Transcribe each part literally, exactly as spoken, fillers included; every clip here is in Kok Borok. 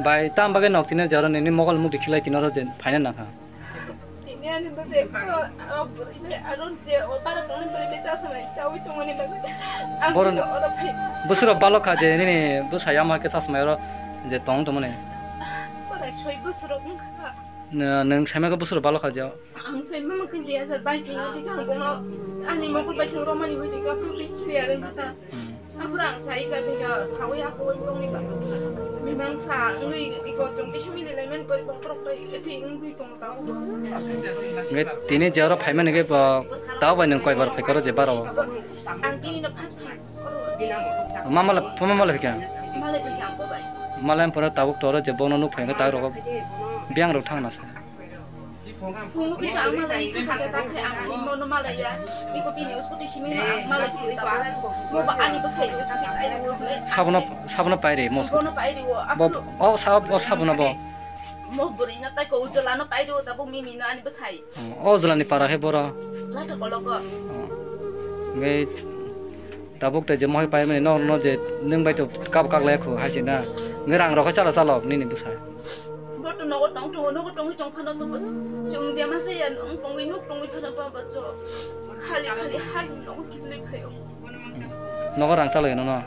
Bai, tam bagwi nok tini jaro nini mokol mukti khilai tini oro je phaina nangkha. Tini ani bagwi, o, o bwrwi bai aro je o bara tongni bwrwi bai chasa mai chawi tongmani bagwi. Ang Boro tini oro phai. Bwswrok balok kha je nini bwsai ama khe chasa mai oro je tong tongmani. Borai soi bwswrok wngkha. Nwng saima khe bwswrok balok kha je. Ang soi mama khe dui hazar bais ni oti kha ang bono ani mokol bai thang romani hoi thang kha, purti clear wngkha ta. Hmm. Aphuru ang sai kha, bega sawi ako wai tongni ba. Mimang sa wngwi iko chong kisa mili lai mani pori ba borok tai ethi wngwi tong ta. Nge tini je oro phai mani khe bo tao bai nwng koi bar phai karo je baro? Ang tini no first phai. Mama la, mama la phai kha? Malai phai kha ang bo bai. Malai pore tabuk toro je bono nuk phai kha ta rogo biang rok thang na sa. Phungo khe ang malai kha ta ta khe ang phungo no malai ya. Biko bini scooty simi no ang malai phungo ta. Mo ba ani bwsai scooty pai ro hwnwi. Sabono, sabono pai re mo scooty. Bono pai ro. Bo, o sa, o sabono bo. Mo bwrwi no tai ko ujala no pai ro ta bo mimi no ani bwsai. O ujala ni para khe boro. Lata kologo. Ngai tabuk tai je mohai pai mani no no je nwng bai to kab kak lai khu hai se na. Ngai rang rok khe chala chalok nini bwsai. Bo to nogo tong tongo, nogo tongwi tong phano to bo. Chwng je masa ya wng tongwi nuk tongwi phano ba bo cho. Khali khali ha nogo kiblai phaio. Nogo rang chalwi no no.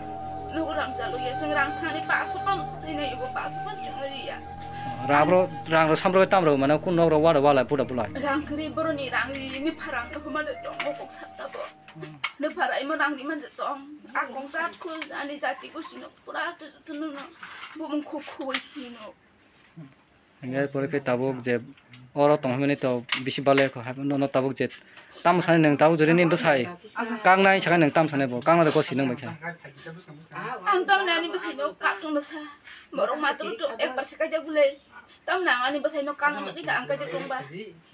Nogo rang chalwi ya, chwng rang thani paso pano satwi nai bo paso pan chwng ri ya. Rang ro, rang ro samro tam ro mane kun nok ro wada wala puda bulai. Rang kri boroni rang ri ni pharang ko ma de tong ko kok sa ta bo. Ne pharai mo rang ri man de tong. A kong sa khu ani jati ko sino pura to to no no. Bo mung khu khu hi no. Hingke pore khe tabuk je oro tong hwnmani to bisi balai kho, hai nono tabuk je tamo sani nwng tabuk jori ni bwsai kaknai sakha nwng tamo sani bo kakna de gosi nwng bai khe. Ang tamni ani bwsai no kak tong bwsa borok maturu to ekbar se kaijak bwle tamni ang ani bwsai no kakna bagwi ang kaijak tong ba.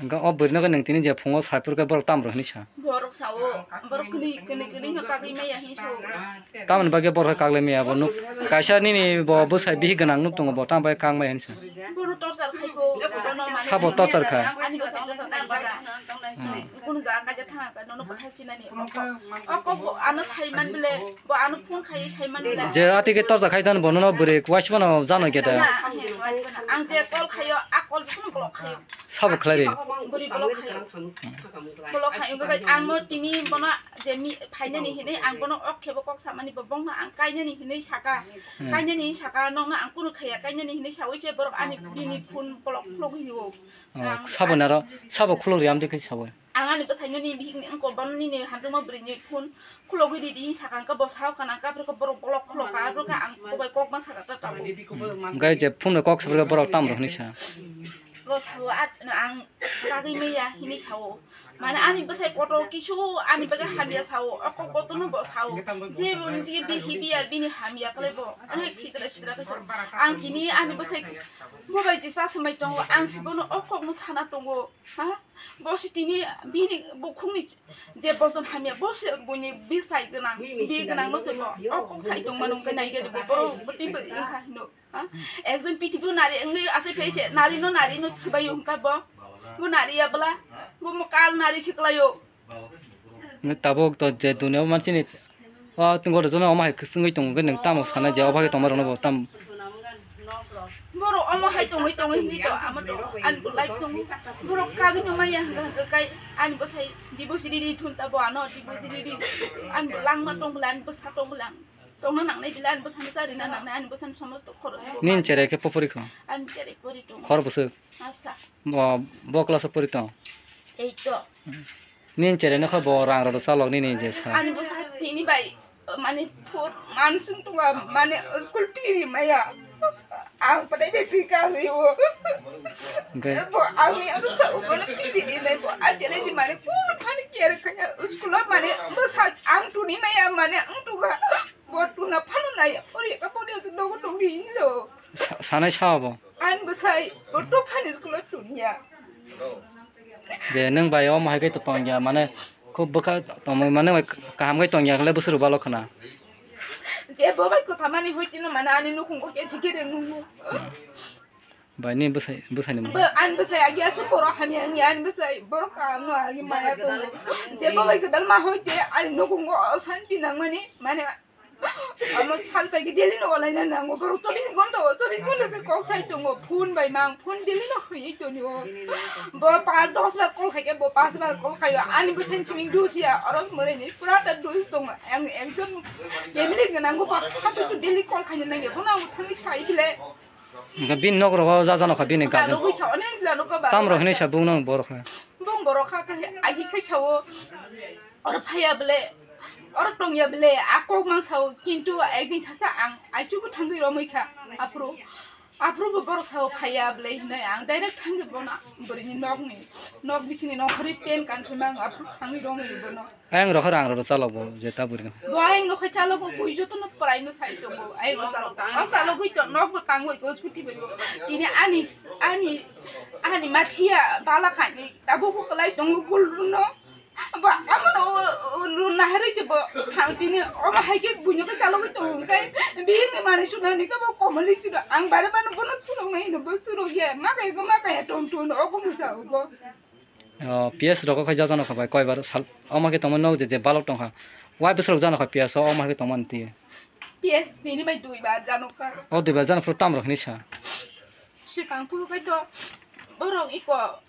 Hingke o bwrwi no khe nwng tini je phungo sai phuru khe borok tamo rw hwnwi sa. Borok sao, borok kwnwi, kwnwi, kwnwi no kagwi maya hin sao. Tamoni bagwi borok khe kaglai maya bo nuk, kaisa nini bo bwsai bihik gwnang nuk tongo bo, tamo bagwi kak maya hin sa. Bono torchar khai bo, bono mane Sabo torchar kha? Ani bwsai torchar khai ba. Bono ga kaja thanga ka, nono bwthai chinani. Oko bo ano sai man bile, bo ano phone khai sai man bile. Je ati khe torchar khai dan bono no bwrwi kwasi bono jano khe da. Na, ang je call khayo, a call bono block khayo. Sabo khlai ri. Bwrwi block khayo. Block khayo, ang no tini bono je mi phainani hinwi ang bono ok khebo kok samani bo bongno ang kainani hinwi saka. Hmm. Kainani hinwi saka nokno ang kunu khaya kainani hinwi sawi se borok ani bini phone block khulok hinwi o. Oh, sabo naro, sabo khulok ri amtwi khe sabo. Ang ani bwsaino ni bihik ni wngkor bono nini hamjakma bwrwi ni phone khulogwi ridi hinwi saka hwnkhe bo sao kana khe aphuru khe borok block khulok ka aphuru khe ang kobai kok ma saka ta tabuk. Hwnkhe je phone bai kok sabrikhe borok tamo rw hwnwi sa. Bo sao at ang kagwi maya hinwi sao. Mane ani bwsai kotor kisu ani bagwi hamya sao. O kok botono bo sao. Je bo nini behavior bini hamya khlai bo. Onek sitra sitra khe sao. Ang kini ani bwsai bo bai jesa swmai tongo. Ang si bono o kokno sana tongo. Ha? Bo si tini bini bukhukni je boson hamya bo se buini bwsai gwnang, bi gwnang no se bo. O kok sai tongmano hwnkhe naigadi bo borok bo tei bwrwi wngkha hino. Ha? Ekjon pithibio nari wngwi achai phai se, nari no nari no swbaio hwnkha bo. Bo nari ya bwla, bo mo kal nari se kwlaio. Tabuk to je duniya o mansini o tong goro jono omo hai kwchwngwi tongo hwnkhe nwng tamo sana je o bagwi tongma rokno bo tam. Borok omo hai tongwi tongwi hwnkhe to amo to ani bo life tongo. Borok kagwi no maya hwnkha hwnkhe kai ani bwsai divorce riri thun ta bo ano divorce riri ani bo langma tong bwla ani bwsa tong bwla. Tongna nangnai bile ani bwsano charina nangnai ani bwsani somosto khorokbo. Nini cherai khe po pori kho? Ani cherai pori tongo. Khor bwswk? Asa. Bo, bo class o pori tong? Eight o. Nini cherai no kho bo rang rok chalok nini je sa. Ani bwsa tini bai mane phur mansung tunga mane school fee ri maya. Ang padai bai fee ka ri o. Hwnkhe? Bo ang ni ano sa o bono fee ri nai bo asere di mane kuno phani care khaya school o mane bwsa ang tuni maya mane ang tunga. Bo tuna phano nai, pori ka pori asuk dogo dogri hinjo. Sa-, sanai sao bo? An bwsai, bo to phani school o tunya. Je nwng bai omo hai khe to tongya, mane khub bwkha tongmani, mane kaham khe tongya khle bwswk balo khna. Je bo bai kotha mani hoi tino mane ani nukhungo ke jigere nungo. Bai ni bwsai, bwsai ni mane. Bo an bwsai agi asuk borok hamya wngya, an bwsai borok kaham no agi maya tongo. Je bo bai kwtal ma hoi te ani nukhungo osanti nangmani, mane Amo sal bai daily no olai na nango, borok chobbish ghonta o, chobbish ghonta se kok sai tongo, phone bai mang, phone daily no hoi tongo. Bo pas dos bar call khai khe, bo pas bar call khayo, ani bo sen chiming dusia, oros morai ni pura ta dus tongo, ang ekjon family gwnang go, pa, pa, pa, daily call khai nang ya, bo na thangwi sai bile. Hingke bini nok rogo ja jano kha bini Ka gajen. Rogwi kha, onek jano ka ba. Tam rok hinui sa bung nang borok kha. Bung borok kha, kha, agi khai sao. Oro phaiya bele, oro tongya bele, a kok mang sao, kintu ekdin sasa ang, aichugo thangwi romwi kha, aphuru, aphuru bo borok sao phaiya bele hinui ang direct thangwi bono, bwrwini nokni, nok bisingni nongkhorwi pen kan thwi mang, aphuru thangwi romwi bono. Ayang rokho rang rok chalok bo je ta bwrwino. Bo ayang rokho chalok bo bui jotono pwraino sai tongo, ayang rok chalok, o chalok gwi to nok bo tangwi ko scooty bai bo, tini ani, ani, ani mathiya bala khaini, tabuk bo kwlai tongo gul runo. Ba, amo no, o, o, lo naharwi se bo, ha, tini, omo hai khe buino khe chalogwi tongo, hwnkhe bihikni manwi sunani khe bo komorni siro, ang bare mano bono suroknai hino, bo surokya, ma kaya khe ma kaya, tong tong, obo mwsa obo. O, P S rok khe ja jano kha bai, koi bar sal, omo khe tongmani nog je, je balok tong kha, wai bwswk jano kha P S o, omo hai khe tongmani twi. P S tini bai dui bar jano kha. O dui bar jano phuru tam rok hinui sa. Swkang phuru khe to borok iko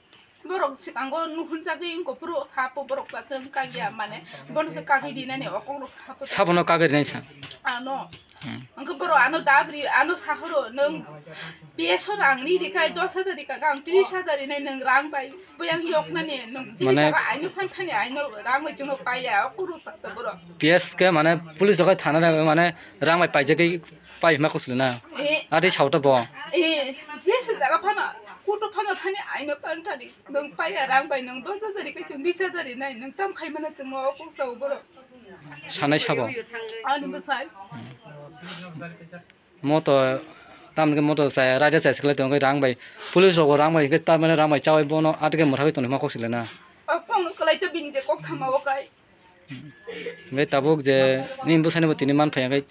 Borok swkango nuhunjagwi wngkha, phuru sapo borok bachwng kagya, mane, bono se kagwi rinani o kokrok sapo. Sabono kagwi rinai sa? Ano. Hmm. Wngkha borok ano dabri, ano sahoro, nwng P S o rang ri rikha, dos hajar rikha, ang tris hajar rinai nwng rang bai, buyang yoknani, nwng tini Mane jaga aino phan thani aino rang bai chwngno paiya, o kokrok sakta borok. P S khe mane police rok thana mane rang bai paijagwi pai hima kusle na? Eh. Adi sauta bo? Eh, jesa jaga phano, kutu phano thani aino phan thani. Nwng paiya rang bai nwng dos hajar ri khe chwng bis hajar ri nai, nwng tam khai mano chwngno o kok sao borok. Sanai sabo? Ani bwsai. Moto, tamni khe moto chaya, raida chaya siklai tongo rang bai. Police rok rang bai khe tamani rang bai chawi bono atike mwthagwi tongwi ma kok silena. O phone kwlai to bini je kok sama o kai. Hingke tabuk je nini bwsani bo tini man phai hingke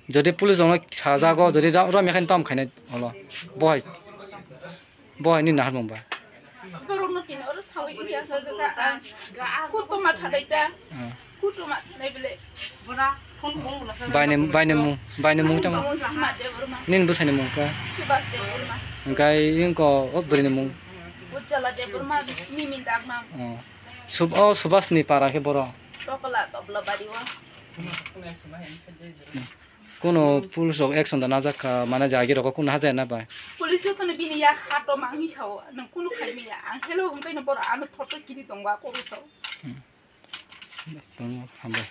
jodi police rok no sajago, jodi ra-, rom ya khe tam khainai olo. Bohai, bohai ni nahar mung ba. Borok no tini oro sawi iri asa jaga ang. Kutuma thadai ta. Ah. Kutuma thadai bele. Baini, baini mung, baini mung tamo. Sima Debbarma. Nini bwsani mung khe? Subhas Debbarma. Hingke ingko o bwrwini mung? Ujjala Debbarma, Mimi Dagmam. Oh. Sub-, o Subhas ni para khe boro? Tokla, Tokla bari o. Kuno police rok action da najak kha, mane jagi rok kuno hajar na bai? Police jotono bini ya hato mangni sao, nang kuno khai miya. Ang hello hwnkhai no boro ano thoto kiri tongba koro sao. Hmm. Tongo, hambai.